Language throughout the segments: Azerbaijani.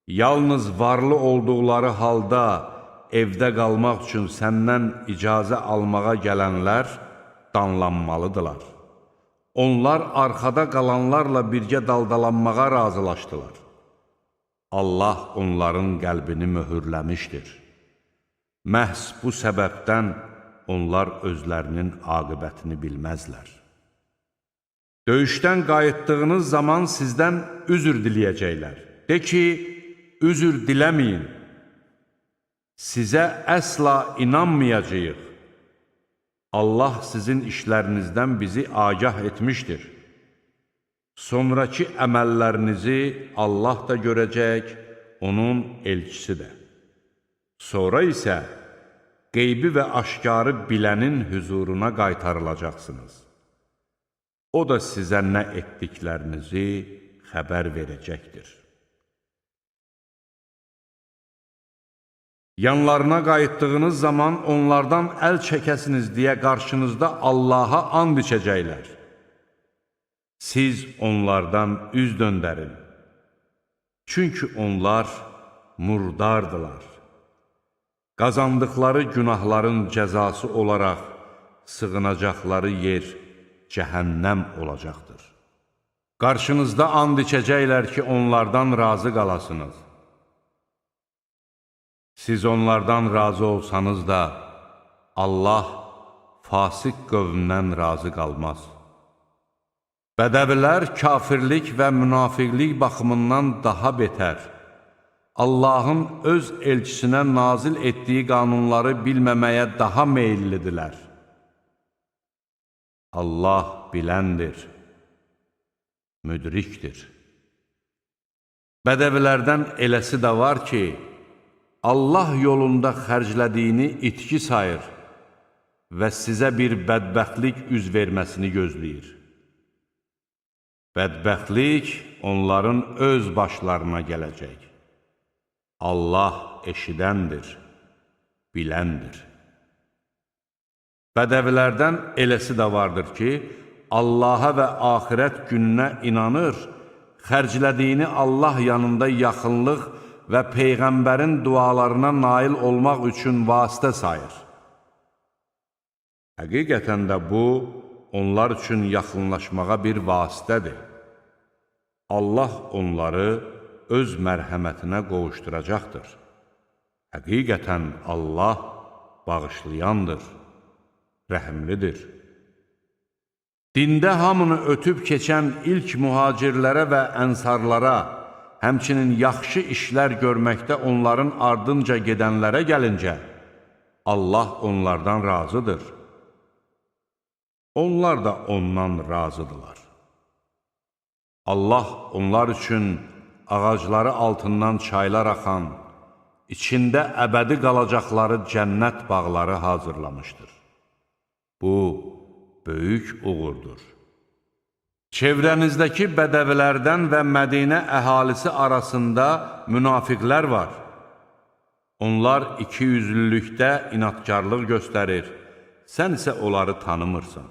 Yalnız varlı olduqları halda evdə qalmaq üçün səndən icazə almağa gələnlər danlanmalıdırlar. Onlar arxada qalanlarla birgə daldalanmağa razılaşdılar. Allah onların qəlbini möhürləmişdir. Məhz bu səbəbdən onlar özlərinin aqibətini bilməzlər. Döyüşdən qayıtdığınız zaman sizdən üzr diləyəcəklər. De ki, üzr diləməyin. Sizə əsla inanmayacağıq. Allah sizin işlərinizdən bizi agah etmişdir. Sonrakı əməllərinizi Allah da görəcək, onun elçisi də. Sonra isə qeybi və aşkarı bilənin hüzuruna qaytarılacaqsınız. O da sizə nə etdiklərinizi xəbər verəcəkdir. Yanlarına qayıtdığınız zaman onlardan əl çəkəsiniz deyə qarşınızda Allaha and içəcəklər. Siz onlardan üz döndərin. Çünki onlar murdardılar. Qazandıqları günahların cəzası olaraq sığınacaqları yer cəhənnəm olacaqdır. Qarşınızda and içəcəklər ki, onlardan razı qalasınız. Siz onlardan razı olsanız da, Allah fasıq qövmdən razı qalmaz. Bədəvilər kafirlik və münafiqlik baxımından daha betər, Allahın öz elçisinə nazil etdiyi qanunları bilməməyə daha meyillidirlər. Allah biləndir, müdrikdir. Bədəvilərdən eləsi də var ki, Allah yolunda xərclədiyini itki sayır və sizə bir bədbəxtlik üz verməsini gözləyir. Bədbəxtlik onların öz başlarına gələcək. Allah eşidəndir, biləndir. Bədəvilərdən eləsi də vardır ki, Allaha və axirət gününə inanır, xərclədiyini Allah yanında yaxınlıq və Peyğəmbərin dualarına nail olmaq üçün vasitə sayır. Həqiqətən də bu, onlar üçün yaxınlaşmağa bir vasitədir. Allah onları öz mərhəmətinə qovuşduracaqdır. Həqiqətən Allah bağışlayandır, rəhimlidir. Dində hamını ötüb keçən ilk mühacirlərə və ənsarlara, həmçinin yaxşı işlər görməkdə onların ardınca gedənlərə gəlincə, Allah onlardan razıdır. Onlar da ondan razıdırlar. Allah onlar üçün ağacları altından çaylar axan, içində əbədi qalacaqları cənnət bağları hazırlamışdır. Bu, böyük uğurdur. Çevrənizdəki bədəvilərdən və Mədinə əhalisi arasında münafiqlər var. Onlar ikiyüzlülükdə inadkarlıq göstərir, sən isə onları tanımırsan.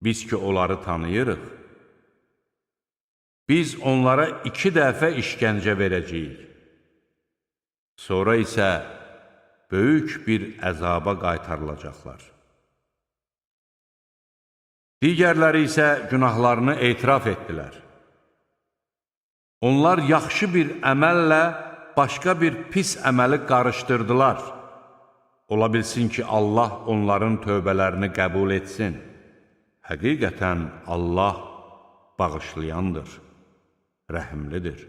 Biz ki, onları tanıyırıq. Biz onlara 2 dəfə işgəncə verəcəyik. Sonra isə böyük bir əzaba qaytarılacaqlar. Digərləri isə günahlarını etiraf etdilər. Onlar yaxşı bir əməllə başqa bir pis əməli qarışdırdılar. Ola bilsin ki, Allah onların tövbələrini qəbul etsin. Həqiqətən Allah bağışlayandır, rəhimlidir.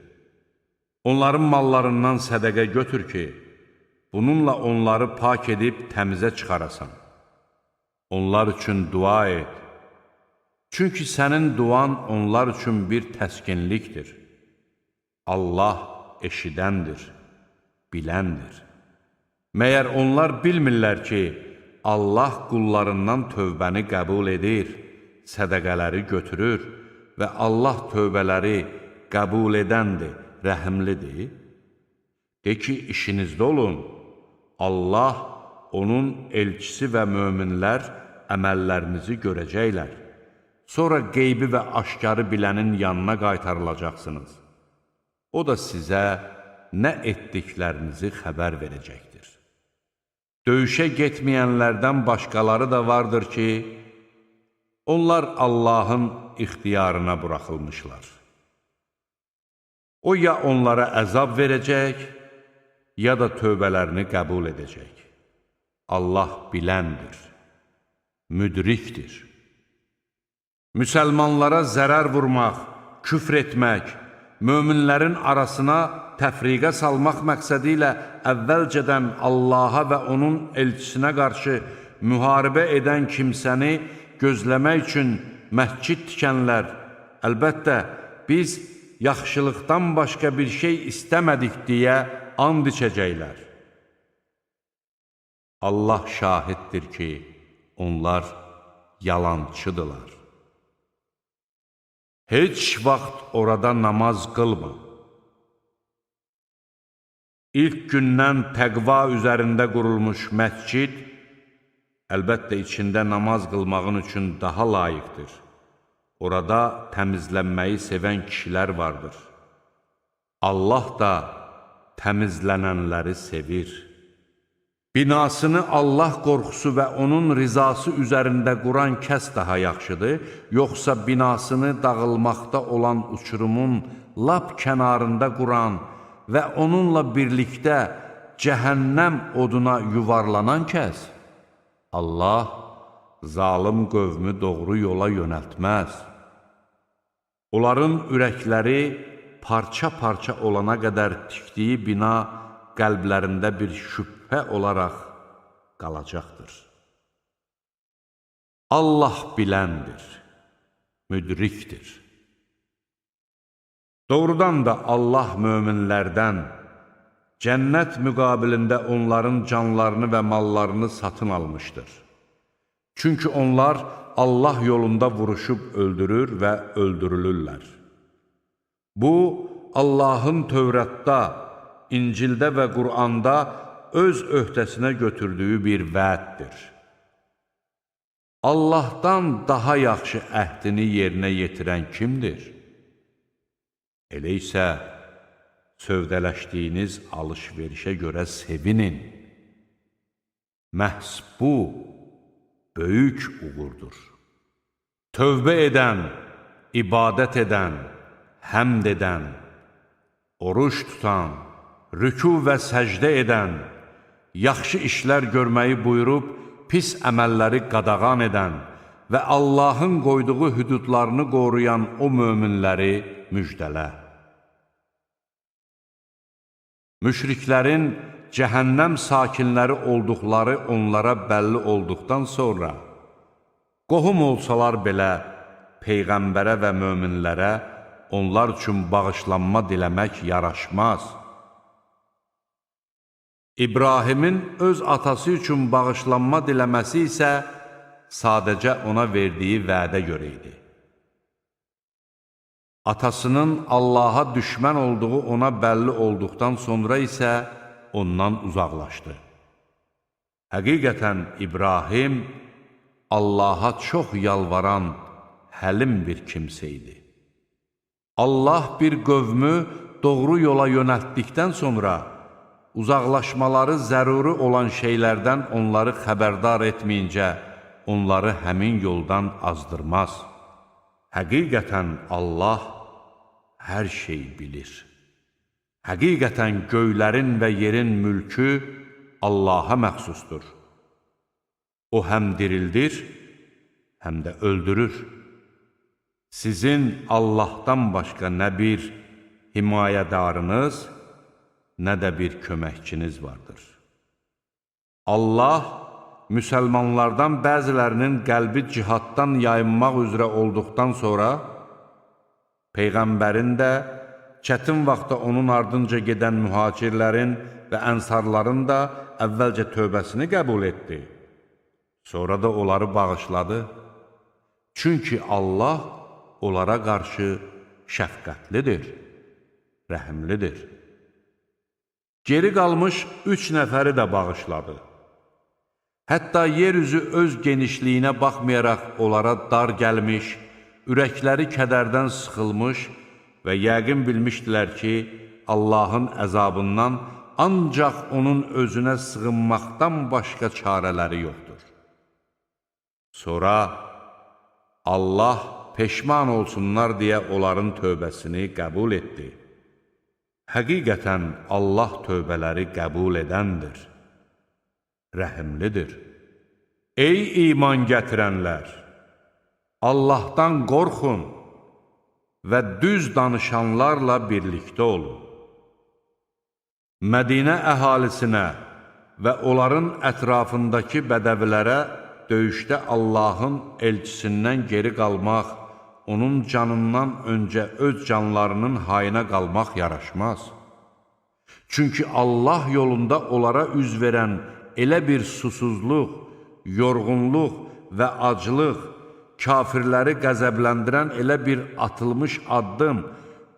Onların mallarından sədəqə götür ki, bununla onları pak edib təmizə çıxarasan. Onlar üçün dua et. Çünki sənin duan onlar üçün bir təskinlikdir. Allah eşidəndir, biləndir. Məyər onlar bilmirlər ki, Allah qullarından tövbəni qəbul edir, sədəqələri götürür və Allah tövbələri qəbul edəndir, rəhimlidir? De ki, işinizdə olun, Allah, onun elçisi və möminlər əməllərinizi görəcəklər. Sonra qeybi və aşkarı bilənin yanına qaytarılacaqsınız. O da sizə nə etdiklərinizi xəbər verəcəkdir. Döyüşə getməyənlərdən başqaları da vardır ki, onlar Allahın ixtiyarına buraxılmışlar. O ya onlara əzab verəcək, ya da tövbələrini qəbul edəcək. Allah biləndir, müdrikdir. Müsəlmanlara zərər vurmaq, küfr etmək, möminlərin arasına təfriqə salmaq məqsədi ilə əvvəlcədən Allaha və onun elçisinə qarşı müharibə edən kimsəni gözləmək üçün məscid tikənlər, əlbəttə, biz yaxşılıqdan başqa bir şey istəmədik deyə and içəcəklər. Allah şahiddir ki, onlar yalançıdırlar. Heç vaxt orada namaz qılma. İlk gündən təqva üzərində qurulmuş məscid, əlbəttə içində namaz qılmağın üçün daha layiqdir. Orada təmizlənməyi sevən kişilər vardır. Allah da təmizlənənləri sevir. Binasını Allah qorxusu və onun rizası üzərində quran kəs daha yaxşıdır, yoxsa binasını dağılmaqda olan uçurumun lap kənarında quran və onunla birlikdə cəhənnəm oduna yuvarlanan kəs? Allah zalım qövmü doğru yola yönəltməz. Onların ürəkləri parça-parça olana qədər tikdiyi bina qəlblərində bir şübhə olaraq qalacaqdır. Allah biləndir, müdrikdir. Doğrudan da Allah möminlərdən cənnət müqabilində onların canlarını və mallarını satın almışdır. Çünki onlar Allah yolunda vuruşub öldürür və öldürülürlər. Bu, Allahın Tövratda, İncildə və Quranda öz öhdəsinə götürdüyü bir vəddir. Allahdan daha yaxşı əhdini yerinə yetirən kimdir? Elə isə sövdələşdiyiniz alış-verişə görə sevinin. Məhz bu, böyük uğurdur. Tövbə edən, ibadət edən, həmd edən, oruç tutan, rükû və səcdə edən, yaxşı işlər görməyi buyurub, pis əməlləri qadağan edən və Allahın qoyduğu hüdudlarını qoruyan o möminləri müjdələ. Müşriklərin cəhənnəm sakinləri olduqları onlara bəlli olduqdan sonra, qohum olsalar belə Peyğəmbərə və möminlərə onlar üçün bağışlanma diləmək yaraşmaz. İbrahimin öz atası üçün bağışlanma diləməsi isə sadəcə ona verdiyi vədə görə idi. Atasının Allaha düşmən olduğu ona bəlli olduqdan sonra isə ondan uzaqlaşdı. Həqiqətən İbrahim Allaha çox yalvaran həlim bir kimsə idi. Allah bir qövmü doğru yola yönəltdikdən sonra uzaqlaşmaları zəruri olan şeylərdən onları xəbərdar etməyincə onları həmin yoldan azdırmaz. Həqiqətən Allah hər şeyi bilir. Həqiqətən göylərin və yerin mülkü Allaha məxsusdur. O həm dirildir, həm də öldürür. Sizin Allahdan başqa nə bir himayədarınız, nə də bir köməkçiniz vardır. Allah, müsəlmanlardan bəzilərinin qəlbi cihaddan yayınmaq üzrə olduqdan sonra, Peyğəmbərin də, çətin vaxtda onun ardınca gedən mühacirlərin və ənsarların da əvvəlcə tövbəsini qəbul etdi. Sonra da onları bağışladı. Çünki Allah onlara qarşı şəfqətlidir, rəhimlidir. Geri qalmış 3 nəfəri də bağışladı. Hətta yer üzü öz genişliyinə baxmayaraq onlara dar gəlmiş, ürəkləri kədərdən sıxılmış və yəqin bilmişdilər ki, Allahın əzabından ancaq onun özünə sığınmaqdan başqa çarələri yoxdur. Sonra Allah peşman olsunlar deyə onların tövbəsini qəbul etdi. Həqiqətən Allah tövbələri qəbul edəndir, rəhimlidir. Ey iman gətirənlər! Allahdan qorxun və düz danışanlarla birlikdə olun. Mədinə əhalisinə və onların ətrafındakı bədəvilərə döyüşdə Allahın elçisindən geri qalmaq, onun canından öncə öz canlarının hayına qalmaq yaraşmaz. Çünki Allah yolunda onlara üz verən elə bir susuzluq, yorğunluq və aclıq, kafirləri qəzəbləndirən elə bir atılmış addım,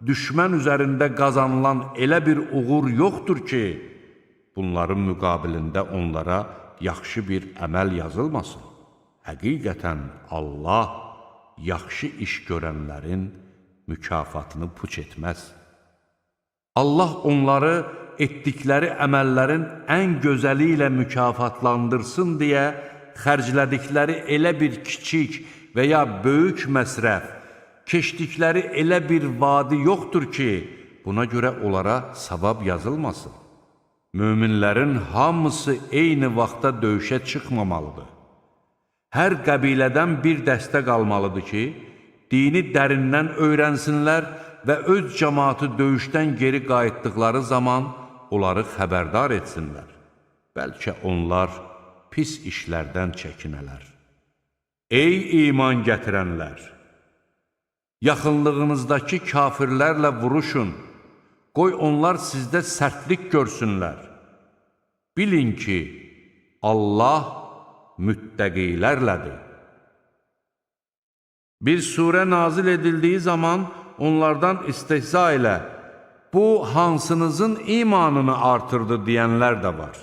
düşmən üzərində qazanılan elə bir uğur yoxdur ki, bunların müqabilində onlara yaxşı bir əməl yazılmasın. Həqiqətən Allah yaxşı iş görənlərin mükafatını puç etməz. Allah onları etdikləri əməllərin ən gözəli ilə mükafatlandırsın deyə xərclədikləri elə bir kiçik və ya böyük məsrəf, keçdikləri elə bir vadi yoxdur ki, buna görə onlara savab yazılmasın. Möminlərin hamısı eyni vaxtda döyüşə çıxmamalıdır. Hər qəbilədən bir dəstə qalmalıdır ki, dini dərindən öyrənsinlər və öz cəmaatı döyüşdən geri qayıtdıqları zaman onları xəbərdar etsinlər. Bəlkə onlar pis işlərdən çəkinələr. Ey iman gətirənlər! Yaxınlığınızdakı kafirlərlə vuruşun, qoy onlar sizdə sərtlik görsünlər. Bilin ki, Allah müttəqilərlədir. Bir surə nazil edildiyi zaman onlardan istehza ilə, bu hansınızın imanını artırdı deyənlər də var.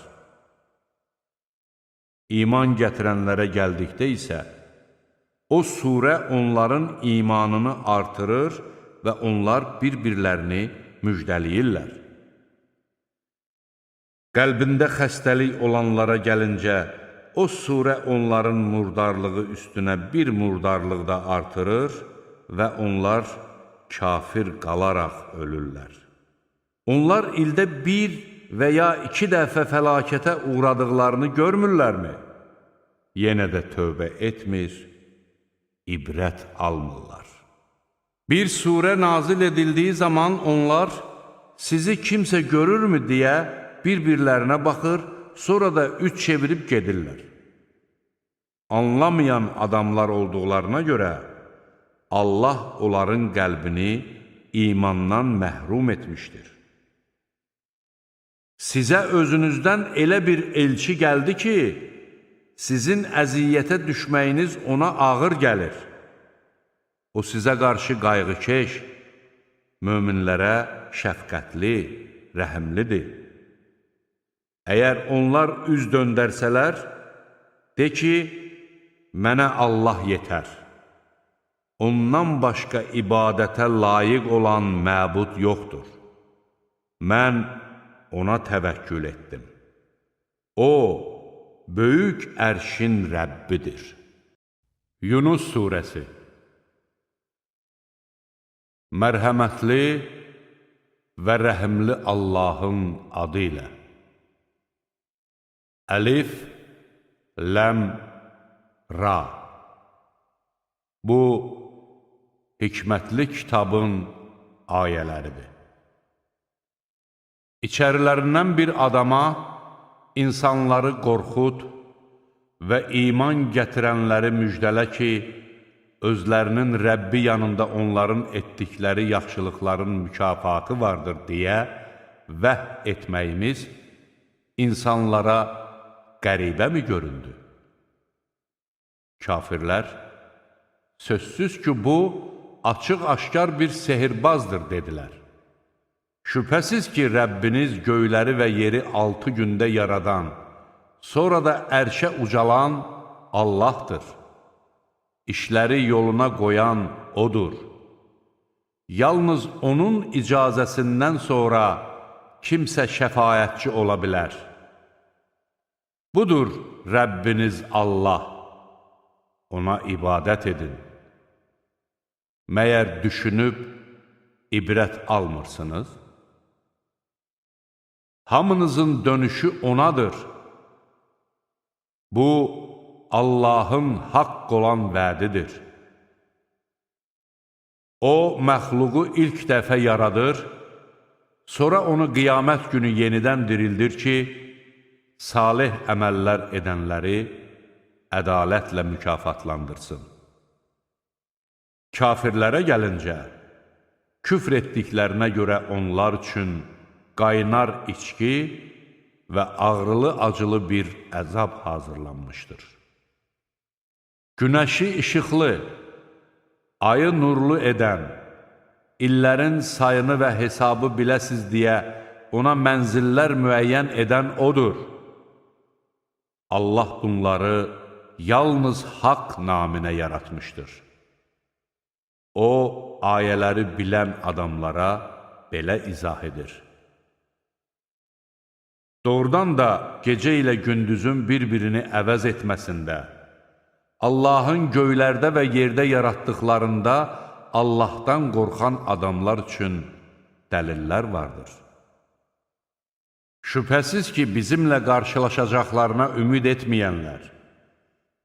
İman gətirənlərə gəldikdə isə, o surə onların imanını artırır və onlar bir-birlərini müjdəliyirlər. Qəlbində xəstəlik olanlara gəlincə, o surə onların murdarlığı üstünə bir murdarlıq da artırır və onlar kafir qalaraq ölürlər. Onlar ildə bir və ya iki dəfə fəlakətə uğradıqlarını görmürlərmi? Yenə də tövbə etmir, ibrət almırlar. Bir surə nazil edildiyi zaman onlar sizi kimsə görürmü deyə bir-birlərinə baxır, sonra da üç çevirib gedirlər. Anlamayan adamlar olduqlarına görə Allah onların qəlbini imandan məhrum etmişdir. Sizə özünüzdən elə bir elçi gəldi ki, sizin əziyyətə düşməyiniz ona ağır gəlir. O sizə qarşı qayğıkeş, möminlərə şəfqətli, rəhimlidir. Əgər onlar üz döndərsələr, de ki, mənə Allah yetər. Ondan başqa ibadətə layiq olan məbud yoxdur. Mən ona təvəkkül etdim. O, böyük ərşin Rəbbidir. Yunus Suresi. Mərhəmətli və rəhimli Allahın adı ilə. Əlif, Ləm, Ra. Bu, hikmətli kitabın ayələridir. İçərilərindən bir adama insanları qorxut və iman gətirənləri müjdələ ki, özlərinin Rəbbi yanında onların etdikləri yaxşılıqların mükafatı vardır deyə vəhy etməyimiz insanlara qəribə mi göründü? Kafirlər, sözsüz ki bu, açıq-aşkar bir sehirbazdır dedilər. Şübhəsiz ki, Rəbbiniz göyləri və yeri 6 gündə yaradan, sonra da ərşə ucalan Allahdır. İşləri yoluna qoyan O'dur. Yalnız onun icazəsindən sonra kimsə şəfayətçi ola bilər. Budur Rəbbiniz Allah. Ona ibadət edin. Məyər düşünüb ibrət almırsınız? Hamınızın dönüşü O'nadır. Bu, Allahın haqq olan vədidir. O, məxluqu ilk dəfə yaradır, sonra onu qiyamət günü yenidən dirildir ki, salih əməllər edənləri ədalətlə mükafatlandırsın. Kafirlərə gəlincə, küfr etdiklərinə görə onlar üçün qaynar içki və ağrılı-acılı bir əzab hazırlanmışdır. Günəşi işıqlı, ayı nurlu edən, illərin sayını və hesabı biləsiz deyə ona mənzillər müəyyən edən odur. Allah bunları yalnız haqq naminə yaratmışdır. O, ayələri bilən adamlara belə izah edir. Doğrudan da gecə ilə gündüzün bir-birini əvəz etməsində, Allahın göylərdə və yerdə yaratdıqlarında Allahdan qorxan adamlar üçün dəlillər vardır. Şübhəsiz ki, bizimlə qarşılaşacaqlarına ümid etməyənlər,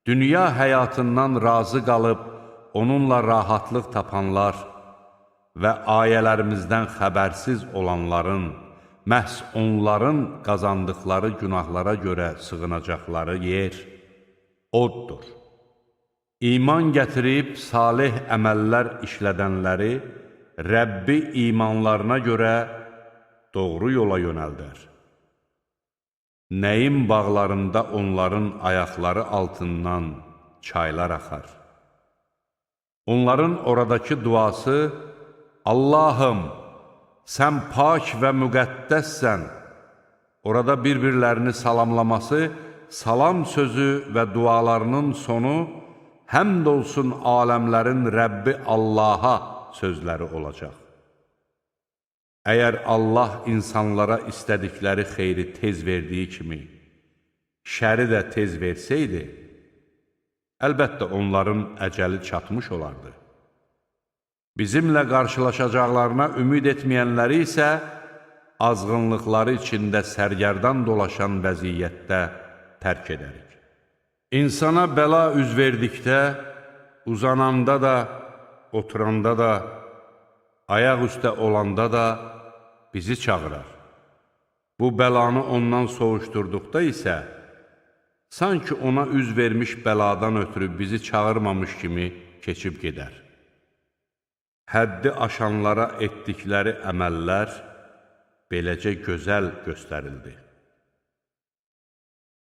dünya həyatından razı qalıb onunla rahatlıq tapanlar və ayələrimizdən xəbərsiz olanların, məhz onların qazandıqları günahlara görə sığınacaqları yer oddur. İman gətirib salih əməllər işlədənləri Rəbbi imanlarına görə doğru yola yönəldər. Nəyim bağlarında onların ayaqları altından çaylar axar. Onların oradakı duası, Allahım, sən pak və müqəddəssən. Orada bir-birlərini salamlaması, salam sözü və dualarının sonu, həmd olsun aləmlərin Rəbbi Allaha sözləri olacaq. Əgər Allah insanlara istədikləri xeyri tez verdiyi kimi, şəri də tez versəydi, əlbəttə onların əcəli çatmış olardı. Bizimlə qarşılaşacaqlarına ümid etməyənləri isə azğınlıqları içində sərgərdan dolaşan vəziyyətdə tərk edərik. İnsana bəla üz verdikdə, uzananda da, oturanda da, ayaq üstə olanda da bizi çağırar. Bu bəlanı ondan soğuşturduqda isə, sanki ona üz vermiş bəladan ötürü bizi çağırmamış kimi keçib gedər. Həddi aşanlara etdikləri əməllər beləcə gözəl göstərildi.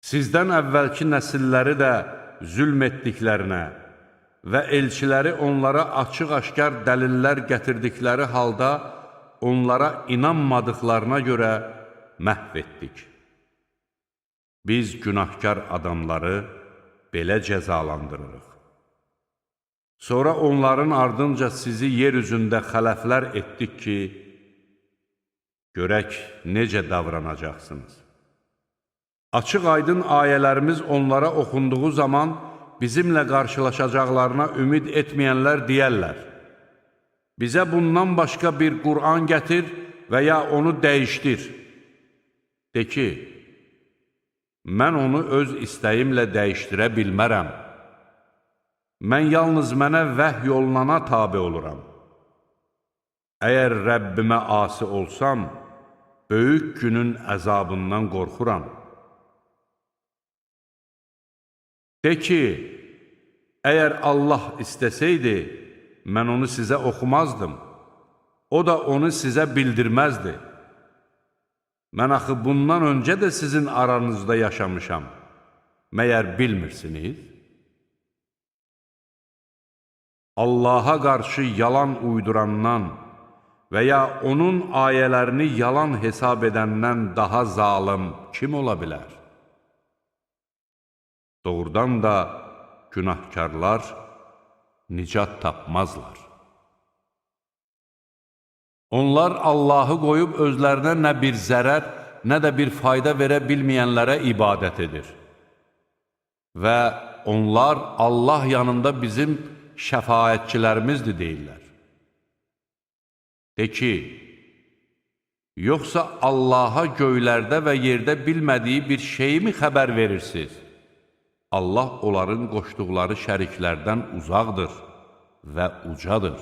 Sizdən əvvəlki nəsilləri də zülm etdiklərinə və elçiləri onlara açıq-aşkar dəlillər gətirdikləri halda onlara inanmadıqlarına görə məhv etdik. Biz günahkar adamları belə cəzalandırırıq. Sonra onların ardınca sizi yer üzündə xələflər etdik ki, görək necə davranacaqsınız. Açıq-aydın ayələrimiz onlara oxunduğu zaman bizimlə qarşılaşacaqlarına ümid etməyənlər deyərlər: Bizə bundan başqa bir Qur'an gətir və ya onu dəyişdir. De ki, mən onu öz istəyimlə dəyişdirə bilmərəm. Mən yalnız mənə vəhy olunana tabi oluram. Əgər Rəbbimə asi olsam, böyük günün əzabından qorxuram. De ki, əgər Allah istəsəydi, mən onu sizə oxumazdım. O da onu sizə bildirməzdi. Mən axı bundan öncə də sizin aranızda yaşamışam. Məyər bilmirsiniz? Allaha qarşı yalan uydurandan və ya onun ayələrini yalan hesab edəndən daha zalım kim ola bilər? Doğrudan da günahkarlar nicat tapmazlar. Onlar Allahı qoyub özlərinə nə bir zərər, nə də bir fayda verə bilməyənlərə ibadət edir. Və onlar Allah yanında bizim şəfaətçilərimizdir deyirlər. De ki, yoxsa Allaha göylərdə və yerdə bilmədiyi bir şeyi mi xəbər verirsiniz? Allah onların qoşduqları şəriklərdən uzaqdır və ucadır.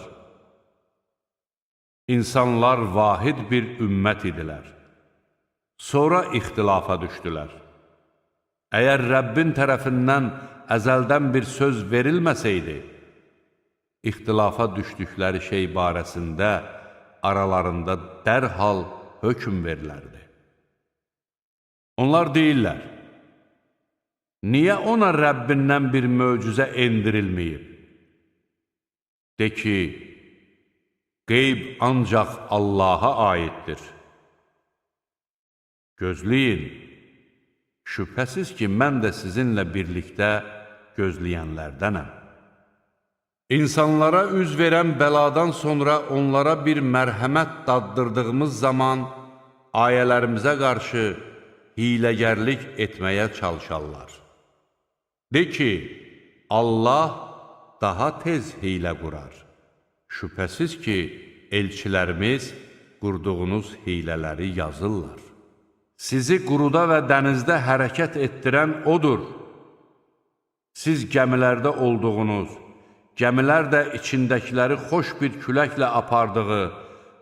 İnsanlar vahid bir ümmət idilər. Sonra ixtilafa düşdülər. Əgər Rəbbin tərəfindən əzəldən bir söz verilməsəydi, ixtilafa düşdükləri şey barəsində aralarında dərhal hökm verilərdi. Onlar deyirlər, niyə ona Rəbbindən bir möcüzə endirilməyib? De ki, qeyb ancaq Allaha aiddir. Gözləyin, şübhəsiz ki, mən də sizinlə birlikdə gözləyənlərdənəm. İnsanlara üz verən bəladan sonra onlara bir mərhəmət daddırdığımız zaman ayələrimizə qarşı hiləgərlik etməyə çalışarlar. De ki, Allah daha tez hiylə qurar. Şübhəsiz ki, elçilərimiz qurduğunuz hilələri yazırlar. Sizi quruda və dənizdə hərəkət etdirən odur. Siz gəmilərdə olduğunuz, gəmilər də içindəkiləri xoş bir küləklə apardığı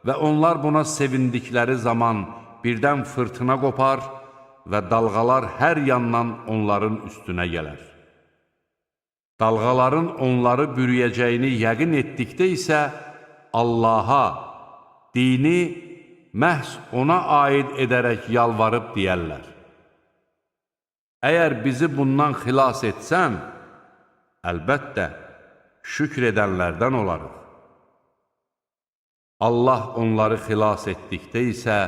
və onlar buna sevindikləri zaman birdən fırtına qopar və dalğalar hər yandan onların üstünə gələr. Dalğaların onları bürüyəcəyini yəqin etdikdə isə Allaha, dini məhz ona aid edərək yalvarıb deyərlər. Əgər bizi bundan xilas etsən, əlbəttə, şükr edənlərdən olarıq. Allah onları xilas etdikdə isə,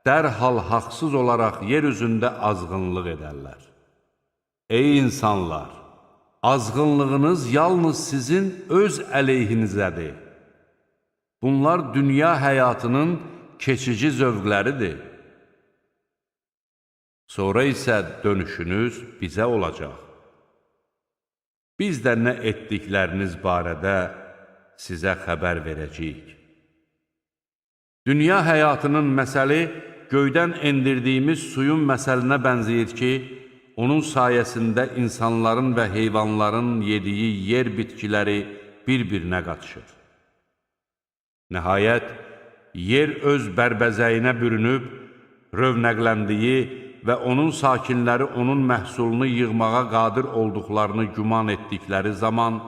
dərhal haqsız olaraq yer üzündə azğınlıq edərlər. Ey insanlar! Azğınlığınız yalnız sizin öz əleyhinizədir. Bunlar dünya həyatının keçici zövqləridir. Sonra isə dönüşünüz bizə olacaq. Biz də nə etdikləriniz barədə sizə xəbər verəcəyik. Dünya həyatının məsəli göydən endirdiyimiz suyun məsəlinə bənzəyir ki, onun sayəsində insanların və heyvanların yediyi yer bitkiləri bir-birinə qatışır. Nəhayət, yer öz bərbəzəyinə bürünüb, rövnəqləndiyi və onun sakinləri onun məhsulunu yığmağa qadir olduqlarını güman etdikləri zaman,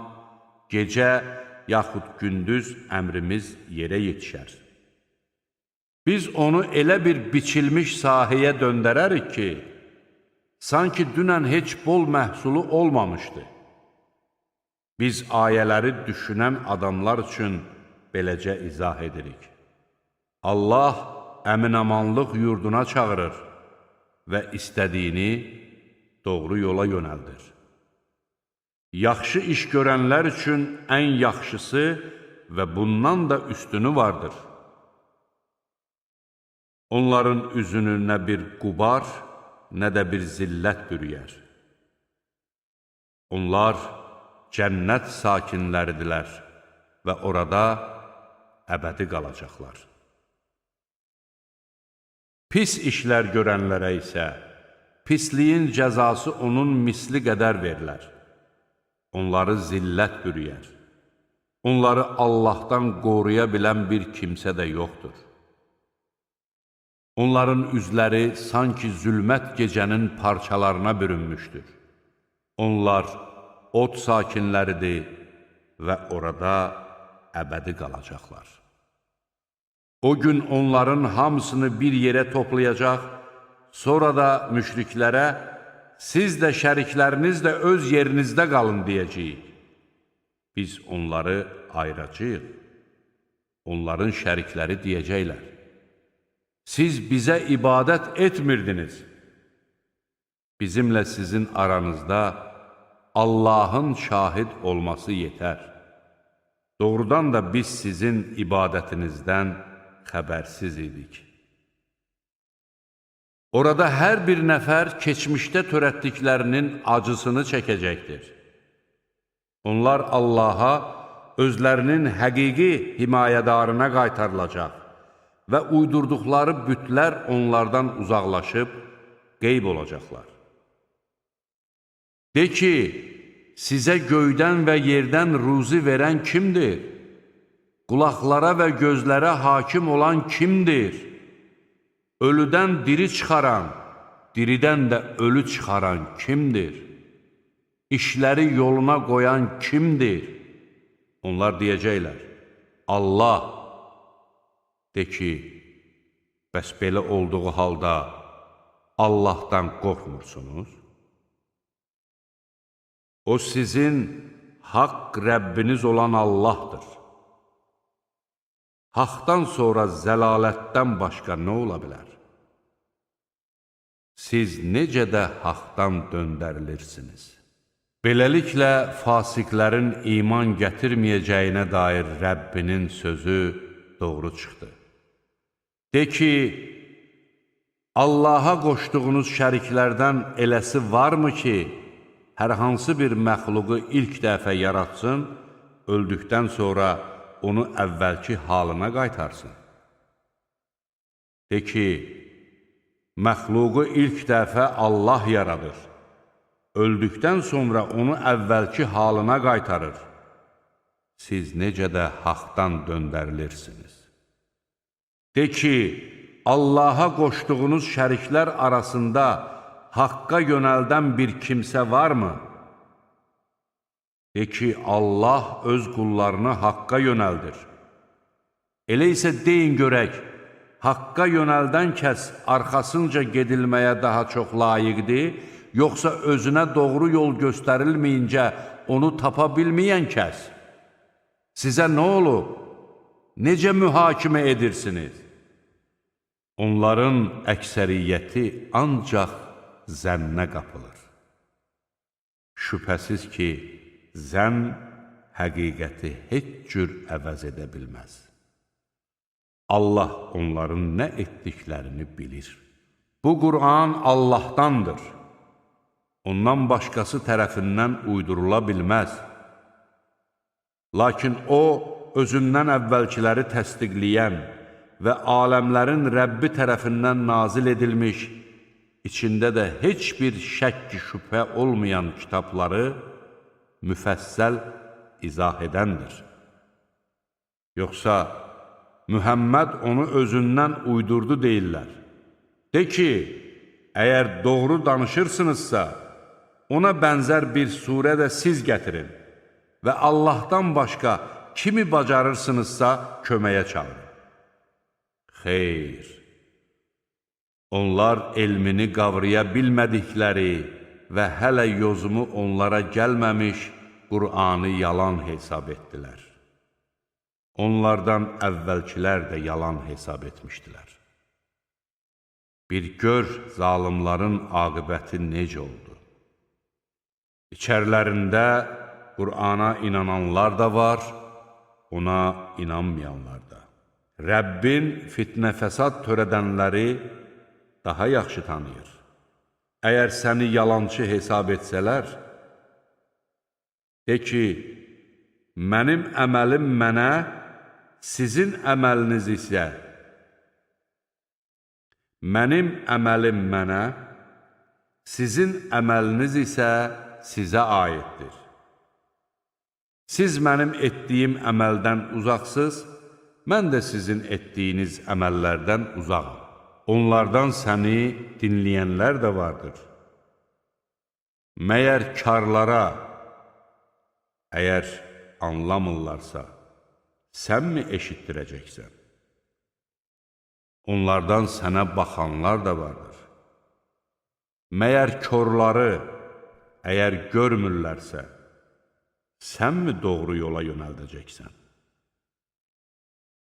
gecə yaxud gündüz əmrimiz yerə yetişər. Biz onu elə bir biçilmiş sahəyə döndərərik ki, sanki dünən heç bol məhsulu olmamışdı. Biz ayələri düşünən adamlar üçün beləcə izah edirik. Allah əminamanlıq yurduna çağırır və istədiyini doğru yola yönəldir. Yaxşı iş görənlər üçün ən yaxşısı və bundan da üstünü vardır. Onların üzünü nə bir qubar, nə də bir zillət bürüyər. Onlar cənnət sakinləridirlər və orada əbədi qalacaqlar. Pis işlər görənlərə isə pisliyin cəzası onun misli qədər verilər. Onları zillət bürüyər. Onları Allahdan qoruya bilən bir kimsə də yoxdur. Onların üzləri sanki zülmət gecənin parçalarına bürünmüşdür. Onlar od sakinləridir və orada əbədi qalacaqlar. O gün onların hamısını bir yerə toplayacaq, sonra da müşriklərə, siz də şərikləriniz də öz yerinizdə qalın deyəcəyik. Biz onları ayıracağıq. Onların şərikləri deyəcəklər. Siz bizə ibadət etmirdiniz. Bizimlə sizin aranızda Allahın şahid olması yetər. Doğrudan da biz sizin ibadətinizdən xəbərsiz idik. Orada hər bir nəfər keçmişdə törətdiklərinin acısını çəkəcəkdir. Onlar Allaha, özlərinin həqiqi himayədarına qaytarılacaq və uydurduqları bütlər onlardan uzaqlaşıb qeyb olacaqlar. De ki, sizə göydən və yerdən ruzi verən kimdir? Qulaqlara və gözlərə hakim olan kimdir? Ölüdən diri çıxaran, diridən də ölü çıxaran kimdir? İşləri yoluna qoyan kimdir? Onlar deyəcəklər, Allah. De ki, bəs belə olduğu halda Allahdan qorxmursunuz? O sizin haqq Rəbbiniz olan Allahdır. Haqdan sonra zəlalətdən başqa nə ola bilər? Siz necə də haqdan döndərilirsiniz? Beləliklə, fasiqlərin iman gətirməyəcəyinə dair Rəbbinin sözü doğru çıxdı. De ki, Allaha qoşduğunuz şəriklərdən eləsi varmı ki, hər hansı bir məxluqu ilk dəfə yaratsın, öldükdən sonra onu əvvəlki halına qaytarsın? De ki, məxluqu ilk dəfə Allah yaradır, öldükdən sonra onu əvvəlki halına qaytarır. Siz necə də haqdan döndərilirsiniz? De ki, Allaha qoşduğunuz şəriklər arasında haqqa yönəldən bir kimsə varmı? De ki, Allah öz qullarını haqqa yönəldir. Elə isə deyin görək, haqqa yönəldən kəs arxasınca gedilməyə daha çox layiqdir, yoxsa özünə doğru yol göstərilməyincə onu tapa bilməyən kəs? Sizə nə olub? Necə mühakimə edirsiniz? Onların əksəriyyəti ancaq zənnə qapılır. Şübhəsiz ki, zənn həqiqəti heç cür əvəz edə bilməz. Allah onların nə etdiklərini bilir. Bu Qur'an Allahdandır. Ondan başqası tərəfindən uydurula bilməz. Lakin o, özündən əvvəlkiləri təsdiqləyən və aləmlərin Rəbbi tərəfindən nazil edilmiş, içində də heç bir şəkk şübhə olmayan kitabları müfəssəl izah edəndir. Yoxsa Mühəmməd onu özündən uydurdu deyirlər. De ki, əgər doğru danışırsınızsa, ona bənzər bir surə də siz gətirin və Allahdan başqa kimi bacarırsınızsa köməyə çağırın. Xeyr, onlar elmini qavraya bilmədikləri və hələ yozumu onlara gəlməmiş Qur'anı yalan hesab etdilər. Onlardan əvvəlkilər də yalan hesab etmişdilər. Bir gör zalimların aqibəti necə oldu. İçərilərində Qur'ana inananlar da var, ona inanmayanlar da. Rəbbin fitnə fəsad törədənləri daha yaxşı tanıyır. Əgər səni yalançı hesab etsələr, de ki, mənim əməlim mənə, sizin əməliniz isə, mənim əməlim mənə, sizin əməliniz isə sizə aiddir. Siz mənim etdiyim əməldən uzaqsız, mən də sizin etdiyiniz əməllərdən uzağam. Onlardan səni dinləyənlər də vardır. Məyər karlara, əgər anlamırlarsa, sən mi eşitdirəcəksən? Onlardan sənə baxanlar da vardır. Məyər korları, əgər görmürlərsə, sən mi doğru yola yönəldəcəksən?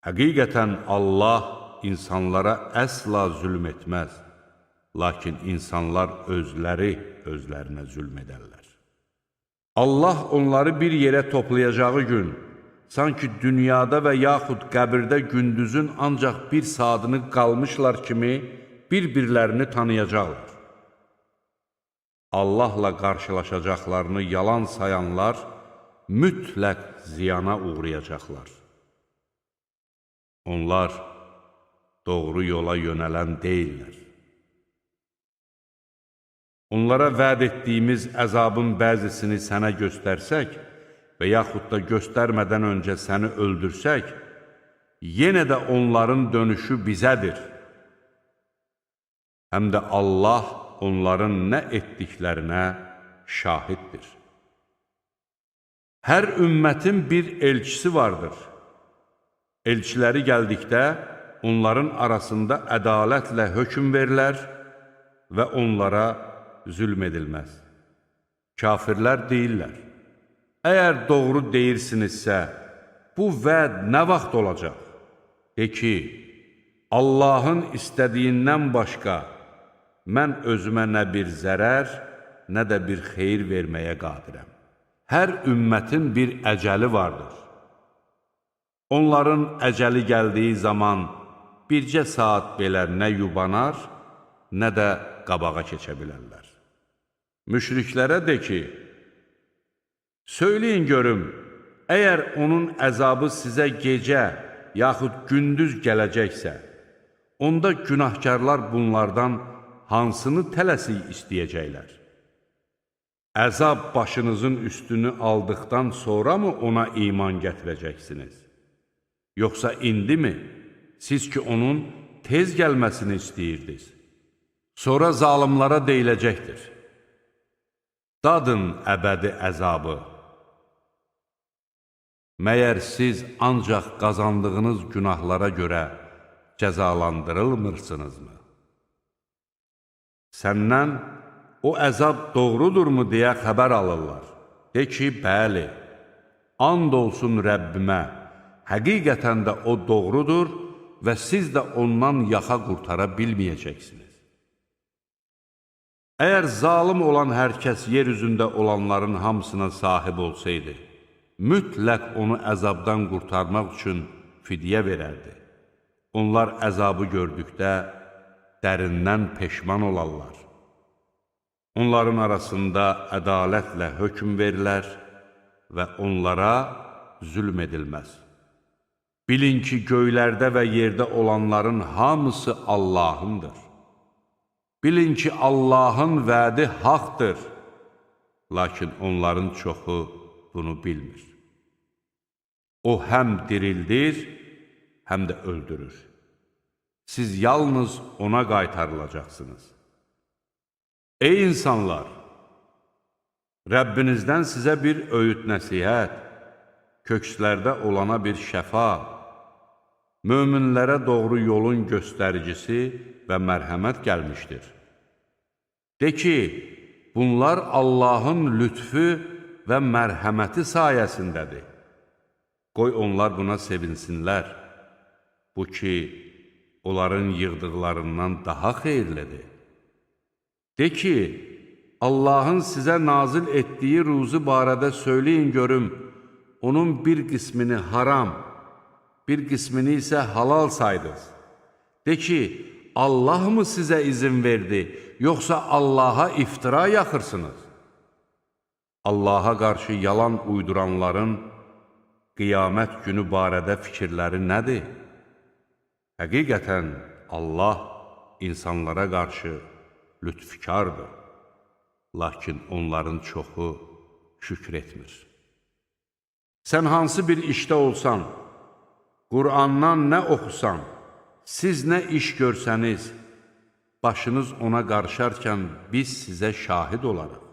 Həqiqətən Allah insanlara əsla zülm etməz, lakin insanlar özləri özlərinə zülm edərlər. Allah onları bir yerə toplayacağı gün, sanki dünyada və yaxud qəbirdə gündüzün ancaq bir saatını qalmışlar kimi bir-birlərini tanıyacaqlar. Allahla qarşılaşacaqlarını yalan sayanlar mütləq ziyana uğrayacaqlar. Onlar doğru yola yönələn deyillər. Onlara vəd etdiyimiz əzabın bəzisini sənə göstərsək və yaxud da göstərmədən öncə səni öldürsək, yenə də onların dönüşü bizədir. Həm də Allah onların nə etdiklərinə şahiddir. Hər ümmətin bir elçisi vardır. Elçiləri gəldikdə onların arasında ədalətlə hökm verilər və onlara zülm edilməz. Kafirlər deyirlər, əgər doğru deyirsinizsə, bu vəd nə vaxt olacaq? De ki, Allahın istədiyindən başqa mən özümə nə bir zərər, nə də bir xeyir verməyə qadirəm. Hər ümmətin bir əcəli vardır. Onların əcəli gəldiyi zaman bircə saat belə nə yubanar, nə də qabağa keçə bilərlər. Müşriklərə de ki, söyləyin görüm, əgər onun əzabı sizə gecə yaxud gündüz gələcəksə, onda günahkarlar bunlardan hansını tələsik istəyəcəklər? Əzab başınızın üstünü aldıqdan sonra mı ona iman gətirəcəksiniz? Yoxsa indi mi? Siz ki onun tez gəlməsini istəyirdiniz. Sonra zalimlara deyiləcəkdir. Dadın əbədi əzabı. Məyər siz ancaq qazandığınız günahlara görə cəzalandırılmırsınızmı? Səndən o əzab doğrudurmu deyə xəbər alırlar. De ki, bəli, and olsun Rəbbimə, həqiqətən də o doğrudur və siz də ondan yaxa qurtara bilməyəcəksiniz. Əgər zalim olan hər kəs yer üzündə olanların hamısına sahib olsaydı, mütləq onu əzabdan qurtarmaq üçün fidyə verərdi. Onlar əzabı gördükdə dərindən peşman olarlar. Onların arasında ədalətlə hökm verilər və onlara zülm edilməz. Bilin ki, göylərdə və yerdə olanların hamısı Allahındır. Bilin ki, Allahın vədi haqdır, lakin onların çoxu bunu bilmir. O həm dirildir, həm də öldürür. Siz yalnız ona qaytarılacaqsınız. Ey insanlar! Rəbbinizdən sizə bir öyüd nəsihət, kökslərdə olana bir şəfa, möminlərə doğru yolun göstəricisi və mərhəmət gəlmişdir. De ki, bunlar Allahın lütfü və mərhəməti sayəsindədir. Qoy onlar buna sevinsinlər. Bu ki, onların yığdıqlarından daha xeyirlidir. De ki, Allahın sizə nazil etdiyi ruzu barədə söyləyin görüm, onun bir qismini haram, bir qismini isə halal saydınız. De ki, Allah mı sizə izin verdi, yoxsa Allaha iftira yaxırsınız? Allaha qarşı yalan uyduranların qiyamət günü barədə fikirləri nədir? Həqiqətən Allah insanlara qarşı lütfkardır. Lakin onların çoxu şükr etmir. Sən hansı bir işdə olsan, Qur'andan nə oxusan, siz nə iş görsəniz, başınız ona qarışarkən biz sizə şahid olarıq.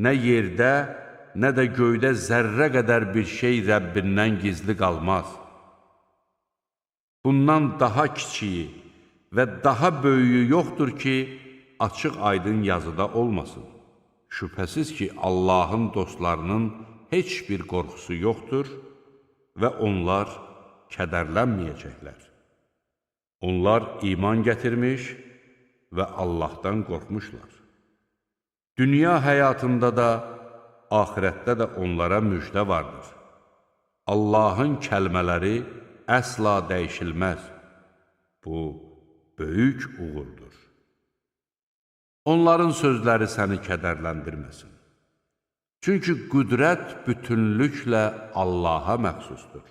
Nə yerdə, nə də göydə zərrə qədər bir şey Rəbbindən gizli qalmaz. Bundan daha kiçiyi və daha böyüyü yoxdur ki, açıq aydın yazıda olmasın. Şübhəsiz ki, Allahın dostlarının heç bir qorxusu yoxdur və onlar kədərlənməyəcəklər. Onlar iman gətirmiş və Allahdan qorxmuşlar. Dünya həyatında da, axirətdə də onlara müjdə vardır. Allahın kəlmələri əsla dəyişilməz. Bu, böyük uğurdur. Onların sözləri səni kədərləndirməsin. Çünki qüdrət bütünlüklə Allaha məxsusdur.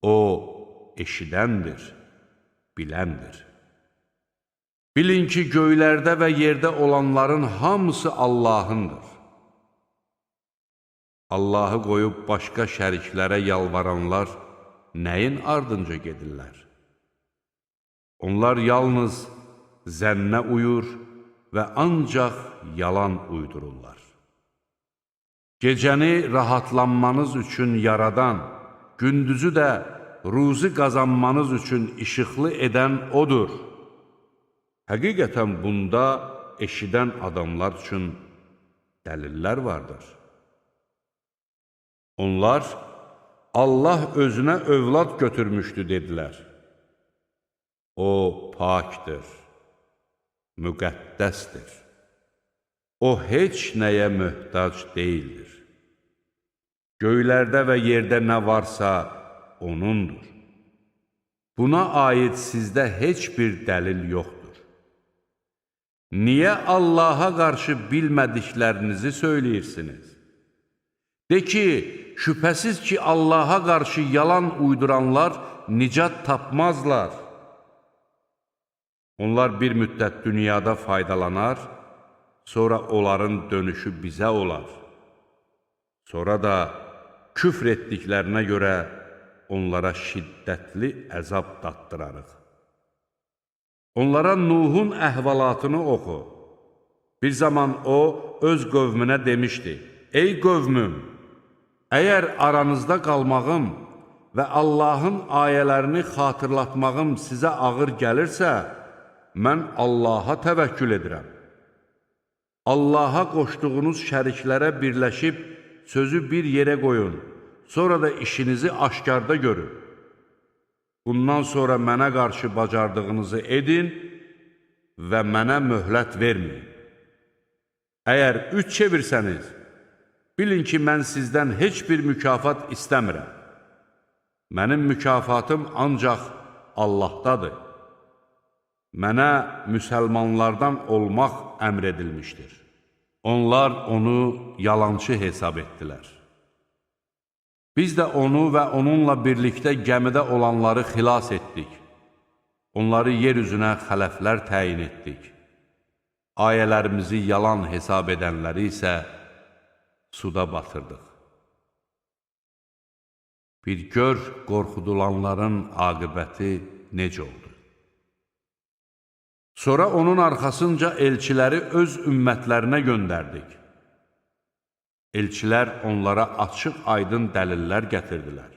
O, eşidəndir, biləndir. Bilin ki, göylərdə və yerdə olanların hamısı Allahındır. Allahı qoyub başqa şəriklərə yalvaranlar nəyin ardınca gedirlər? Onlar yalnız zənnə uyur və ancaq yalan uydururlar. Gecəni rahatlanmanız üçün yaradan, gündüzü də ruzi qazanmanız üçün işıqlı edən O'dur. Həqiqətən bunda eşidən adamlar üçün dəlillər vardır. Onlar, Allah özünə övlad götürmüşdü, dedilər. O, pakdır, müqəddəsdir. O, heç nəyə möhtac deyildir. Göylərdə və yerdə nə varsa, O'nundur. Buna aid sizdə heç bir dəlil yoxdur. Niyə Allaha qarşı bilmədiklərinizi söyləyirsiniz? De ki, şübhəsiz ki, Allaha qarşı yalan uyduranlar nicat tapmazlar. Onlar bir müddət dünyada faydalanar, sonra onların dönüşü bizə olar. Sonra da küfr etdiklərinə görə onlara şiddətli əzab datdırarıq. Onlara Nuhun əhvalatını oxu. Bir zaman o, öz qövmünə demişdi, ey qövmüm, əgər aranızda qalmağım və Allahın ayələrini xatırlatmağım sizə ağır gəlirsə, mən Allaha təvəkkül edirəm. Allaha qoşduğunuz şəriklərə birləşib sözü bir yerə qoyun, sonra da işinizi aşkarda görün. Bundan sonra mənə qarşı bacardığınızı edin və mənə möhlət verməyin. Əgər üç çevirsəniz, bilin ki, mən sizdən heç bir mükafat istəmirəm. Mənim mükafatım ancaq Allahdadır. Mənə müsəlmanlardan olmaq əmr edilmişdir. Onlar onu yalançı hesab etdilər. Biz də onu və onunla birlikdə gəmidə olanları xilas etdik. Onları yer üzünə xələflər təyin etdik. Ayələrimizi yalan hesab edənləri isə suda batırdıq. Bir gör qorxudulanların aqibəti necə oldu. Sonra onun arxasınca elçiləri öz ümmətlərinə göndərdik. Elçilər onlara açıq aydın dəlillər gətirdilər.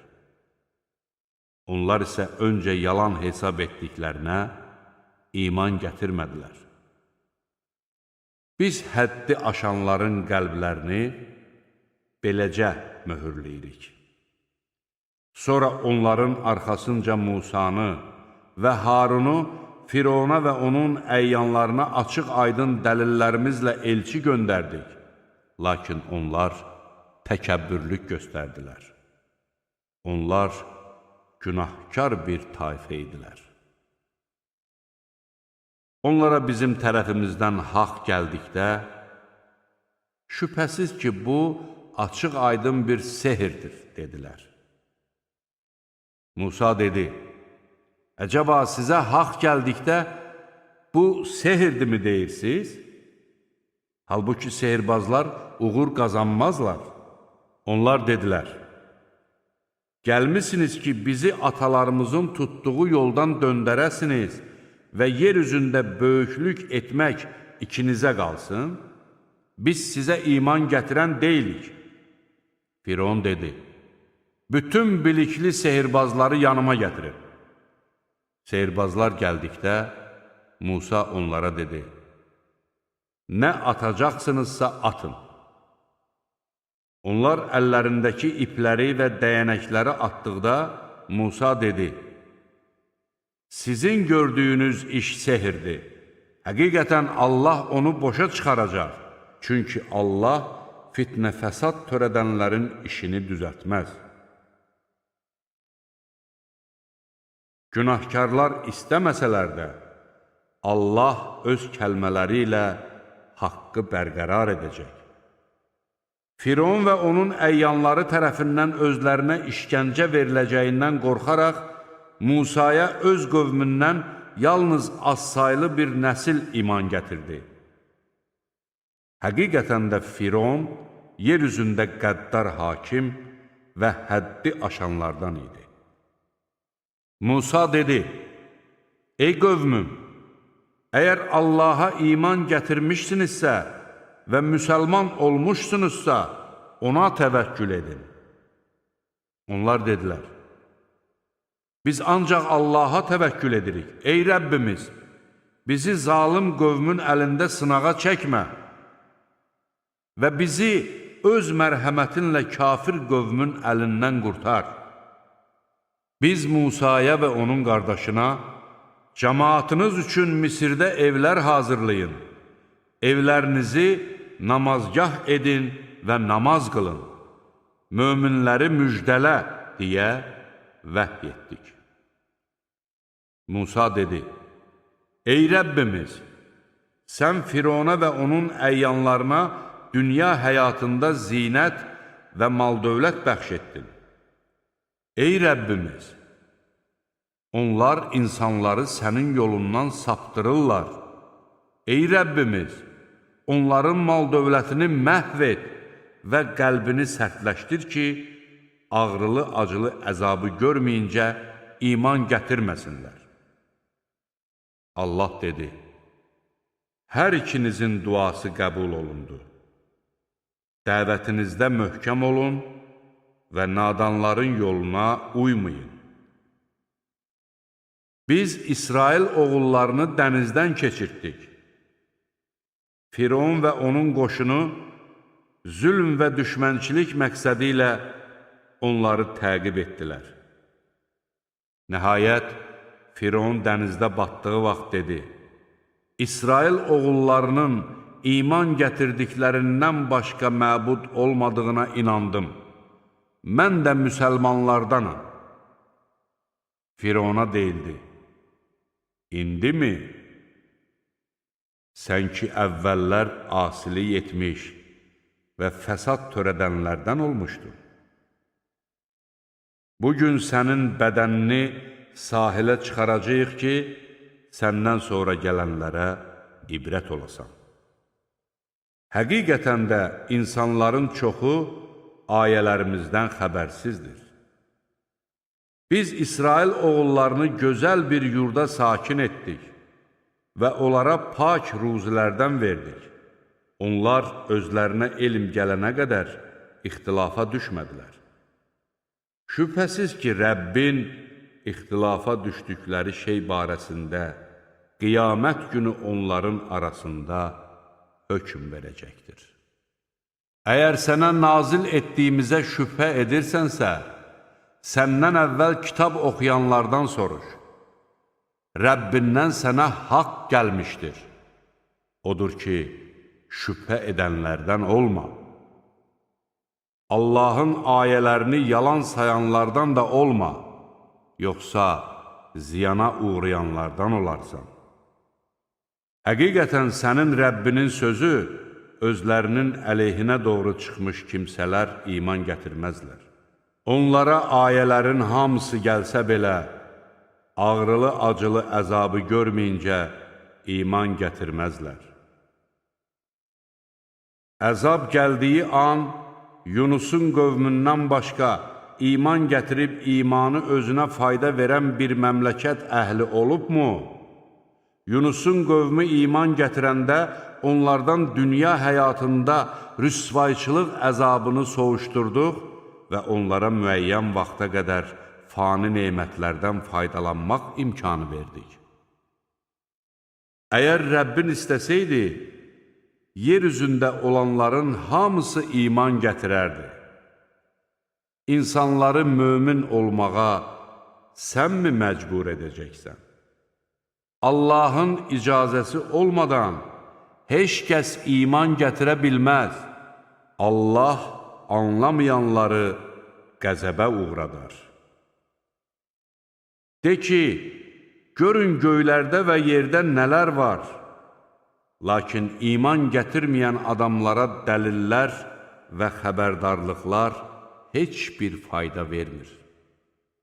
Onlar isə öncə yalan hesab etdiklərinə iman gətirmədilər. Biz həddi aşanların qəlblərini beləcə möhürləyirik. Sonra onların arxasınca Musanı və Harunu Firona və onun əyyanlarına açıq aydın dəlillərimizlə elçi göndərdik. Lakin onlar təkəbbürlük göstərdilər. Onlar günahkar bir tayfə idilər. Onlara bizim tərəfimizdən haqq gəldikdə, şübhəsiz ki, bu açıq aydın bir sehirdir, dedilər. Musa dedi, əcəba sizə haqq gəldikdə bu sehirdirmi deyirsiniz? Halbuki sehirbazlar uğur qazanmazlar. Onlar dedilər, gəlmisiniz ki, bizi atalarımızın tutduğu yoldan döndərəsiniz və yer üzündə böyüklük etmək ikinizə qalsın. Biz sizə iman gətirən deyilik. Firon dedi, bütün bilikli sehirbazları yanıma gətirin. Sehirbazlar gəldikdə Musa onlara dedi, nə atacaqsınızsa atın. Onlar əllərindəki ipləri və dəyənəkləri atdıqda Musa dedi, sizin gördüyünüz iş sehirdir. Həqiqətən Allah onu boşa çıxaracaq. Çünki Allah fitnə fəsad törədənlərin işini düzəltməz. Günahkarlar istəməsələr də, Allah öz kəlmələri ilə haqqı bərqərar edəcək. Firon və onun əyyanları tərəfindən özlərinə işgəncə veriləcəyindən qorxaraq, Musaya öz qövmündən yalnız azsaylı bir nəsil iman gətirdi. Həqiqətən də Firon yer üzündə qəddar hakim və həddi aşanlardan idi. Musa dedi, ey qövmüm, əgər Allaha iman gətirmişsinizsə və müsəlman olmuşsunuzsa, ona təvəkkül edin. Onlar dedilər, biz ancaq Allaha təvəkkül edirik. Ey Rəbbimiz, bizi zalım qövmün əlində sınağa çəkmə və bizi öz mərhəmətinlə kafir qövmün əlindən qurtar. Biz Musaya və onun qardaşına, cəmaatınız üçün Misirdə evlər hazırlayın, evlərinizi namazgah edin və namaz qılın, möminləri müjdələ deyə vəhy etdik. Musa dedi, ey Rəbbimiz, sən Firona və onun əyyanlarına dünya həyatında zinət və mal-dövlət bəxş etdin. Ey Rəbbimiz, onlar insanları sənin yolundan saptırırlar. Ey Rəbbimiz, onların mal-dövlətini məhv et və qəlbini sərtləşdir ki, ağrılı-acılı əzabı görməyincə iman gətirməsinlər. Allah dedi, hər ikinizin duası qəbul olundu. Dəvətinizdə möhkəm olun və nadanların yoluna uymayın. Biz İsrail oğullarını dənizdən keçirtdik. Firon və onun qoşunu zülm və düşmənçilik məqsədi ilə onları təqib etdilər. Nəhayət, Firon dənizdə batdığı vaxt dedi, İsrail oğullarının iman gətirdiklərindən başqa məbud olmadığına inandım. Mən də müsəlmanlardanam. Firona deyildi, İndimi? Sən ki əvvəllər asilik etmiş və fəsad törədənlərdən olmuşdun. Bugün sənin bədənini sahilə çıxaracağıq ki, səndən sonra gələnlərə ibrət olasan. Həqiqətən də insanların çoxu ayələrimizdən xəbərsizdir. Biz İsrail oğullarını gözəl bir yurda sakin etdik və onlara pak ruzilərdən verdik. Onlar özlərinə elm gələnə qədər ixtilafa düşmədilər. Şübhəsiz ki, Rəbbin ixtilafa düşdükləri şey barəsində qiyamət günü onların arasında hökm verəcəkdir. Əgər sənə nazil etdiyimizə şübhə edirsənsə, səndən əvvəl kitab oxuyanlardan soruş. Rəbbindən sənə haqq gəlmişdir. Odur ki, şübhə edənlərdən olma. Allahın ayələrini yalan sayanlardan da olma, yoxsa ziyana uğrayanlardan olarsan. Həqiqətən sənin Rəbbinin sözü özlərinin əleyhinə doğru çıxmış kimsələr iman gətirməzlər. Onlara ayələrin hamısı gəlsə belə, ağrılı-acılı əzabı görməyincə iman gətirməzlər. Əzab gəldiyi an Yunusun qövmündən başqa iman gətirib imanı özünə fayda verən bir məmləkət əhli olubmu? Yunusun qövmü iman gətirəndə onlardan dünya həyatında rüsvayçılıq əzabını soğuşturduq və onlara müəyyən vaxta qədər fani nemətlərdən faydalanmaq imkanı verdik. Əgər Rəbbin istəsəydi, yer üzündə olanların hamısı iman gətirərdi. İnsanları mömin olmağa sən mi məcbur edəcəksən? Allahın icazəsi olmadan heç kəs iman gətirə bilməz. Allah anlamayanları qəzəbə uğradar. De ki, görün göylərdə və yerdə nələr var. Lakin iman gətirməyən adamlara dəlillər və xəbərdarlıqlar heç bir fayda vermir.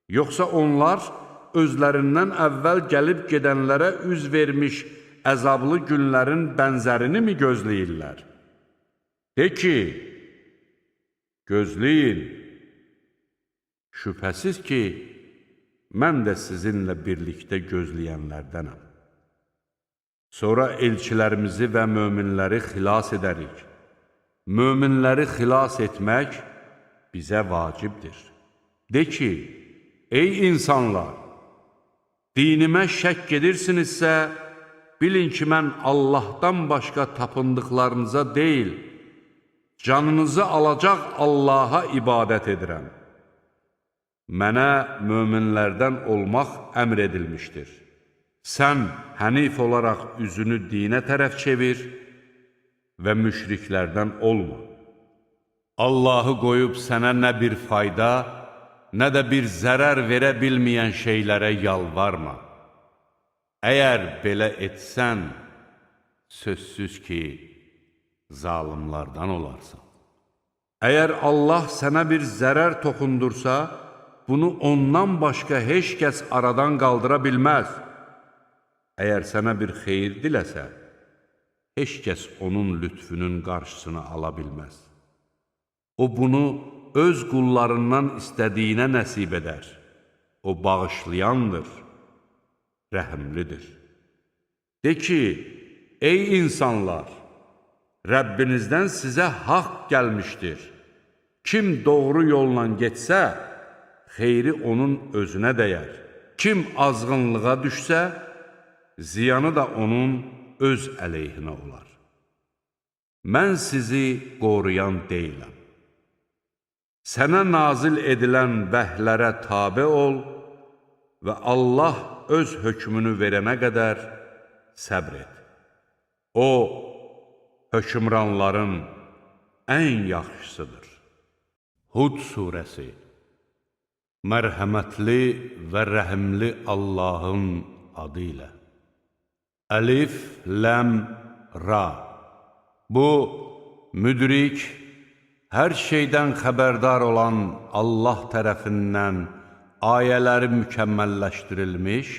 Yoxsa onlar özlərindən əvvəl gəlib gedənlərə üz vermiş əzablı günlərin bənzərini mi gözləyirlər? De ki, gözləyin, şübhəsiz ki, mən də sizinlə birlikdə gözləyənlərdənəm. Sonra elçilərimizi və möminləri xilas edərik. Möminləri xilas etmək bizə vacibdir. De ki, ey insanlar, dinimə şəkk edirsinizsə, bilin ki, mən Allahdan başqa tapındıqlarınıza deyil, canınızı alacaq Allaha ibadət edirəm. Mənə möminlərdən olmaq əmr edilmişdir. Sən hənif olaraq üzünü dinə tərəf çevir və müşriklərdən olma. Allahı qoyub sənə nə bir fayda, nə də bir zərər verə bilməyən şeylərə yalvarma. Əgər belə etsən, sözsüz ki, zalimlardan olarsan. Əgər Allah sənə bir zərər toxundursa, bunu ondan başqa heç kəs aradan qaldıra bilməz. Əgər sənə bir xeyir diləsə, heç kəs onun lütfünün qarşısını ala bilməz. O bunu öz qullarından istədiyinə nəsib edər. O bağışlayandır, rəhimlidir. De ki, ey insanlar, Rəbbinizdən sizə haqq gəlmişdir. Kim doğru yolla getsə, xeyri onun özünə dəyər. Kim azğınlığa düşsə, ziyanı da onun öz əleyhinə olar. Mən sizi qoruyan deyiləm. Sənə nazil edilən vəhlərə tabe ol və Allah öz hökmünü verənə qədər səbr et. O, hökmranların ən yaxşısıdır. Hud surəsi. Mərhəmətli və rəhimli Allahın adı ilə. Əlif, Ləm, Ra. Bu, müdrik, hər şeydən xəbərdar olan Allah tərəfindən ayələri mükəmməlləşdirilmiş,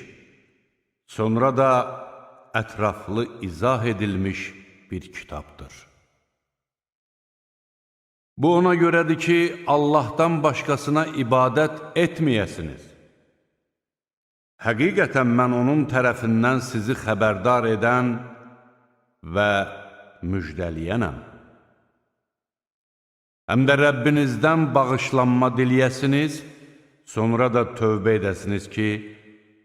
sonra da ətraflı izah edilmiş bir kitabdır. Bu ona görədir ki, Allahdan başqasına ibadət etməyəsiniz. Həqiqətən mən onun tərəfindən sizi xəbərdar edən və müjdəliyənəm. Həm də Rəbbinizdən bağışlanma diləyəsiniz, sonra da tövbə edəsiniz ki,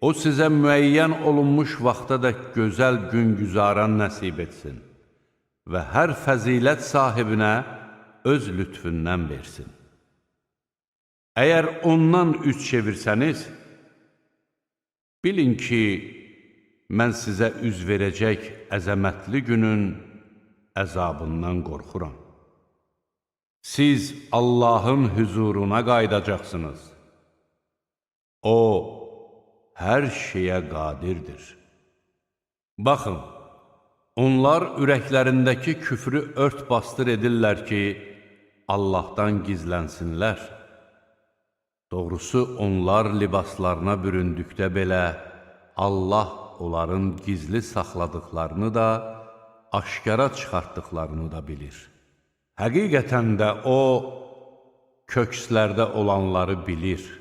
o sizə müəyyən olunmuş vaxta dək gözəl gün güzaran nəsib etsin və hər fəzilət sahibinə öz lütfündən versin. Əgər ondan üz çevirsəniz, bilin ki, mən sizə üz verəcək əzəmətli günün əzabından qorxuram. Siz Allahın hüzuruna qayıdacaqsınız. O, hər şeyə qadirdir. Baxın, onlar ürəklərindəki küfrü ört-bastır edirlər ki, Allahdan gizlənsinlər. Doğrusu, onlar libaslarına büründükdə belə Allah onların gizli saxladıqlarını da, aşkara çıxartdıqlarını da bilir. Həqiqətən də O, kökslərdə olanları bilir.